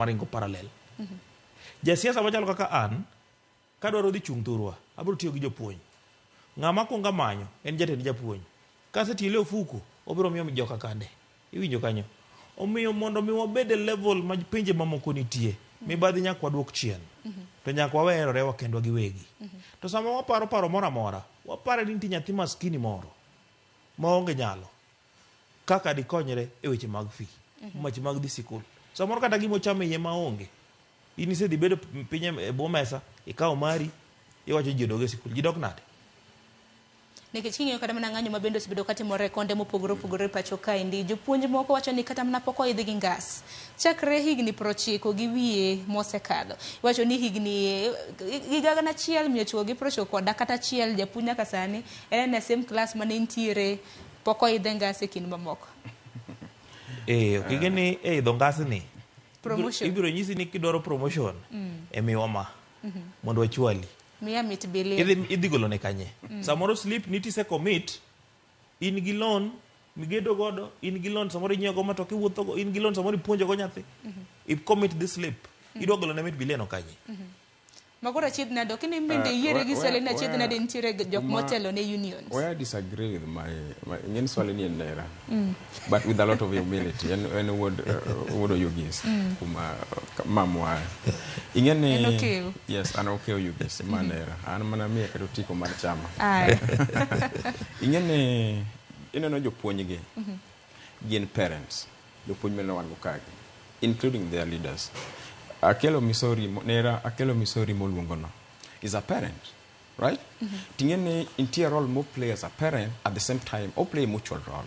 Maringo parallel. Jasiasa machalo kaka an, kadwaro dhi chung' thurwa, abiro tiyo gi jopuonj. Ng'ama akwongo amanyo en jatend japuonj. Kasetiele ofuko, obiro miyo joka kande. Iwinjo kanyo? Omiyo mondo mi wabed e level ma pinje mamoko nitie, mibadhi nyaka waduok chien. To nyaka wawerore wakendwa giwegi. To sama waparo paro moro amora, wapare ni nitie nyathi maskini moro maonge nyalo kaka dikonyre e weche mag fee, weche mag dhi sikul. Samoro kata gima ochamo iye maonge. In isedhi bedo piny e bwo mesa, ikawo mari, iwacho ji odog e sikul. Ji dok nade? Nikech king'iyo kata mana ng'anyo ma bende osebedo katimore e konde mopogore opogore e pacho kaendi, jopuonj moko wacho ni kata mana pok oidh gi ngas chakre higni 90 gi wiye mosekadho. Iwacho ni higni higa 1990 kata achiel japuonj nyaka sani en e same class mane entiere, pok oidhe ngas e kind mamoko. Eh, ok ing'e ni e idho ngasni Promotion. Ibiro nyisi ni kidwaro promotion e miwa ma mondo wachwali. Miya mit bilia. Idhi golo ne kanye? Samoro slip nitise commit, in gi loan migedo godo, in gi loan samoro inyiewo go matoka iwuotho go, in gi loan samoro ipuonjo go nyathi. I commit this slip. Idwa golo ne mit bilia no kanye? Makoro achiedh nade, ok ni bende yiere gi swali ni achiedh nade nitiere jok motelo ne unions. Where I disagree with my ing'eni swali ni en nera. But with a lot of humility. En wuod Oyugis kuma mamwa. Ing'eni En Okew. Yes, an Okew Oyugis ma nera. An mana miye kata otiko mar chama. Aya. Ing'eni ineno jopuonj gi gin parents. Jopuonj mineno wan go kagi including their leaders. Akelo Misori nera Akelo Misori moluongo no is a parent, right? Ting'e ni nitie role mo play as a parent, at the same time o play mutual role.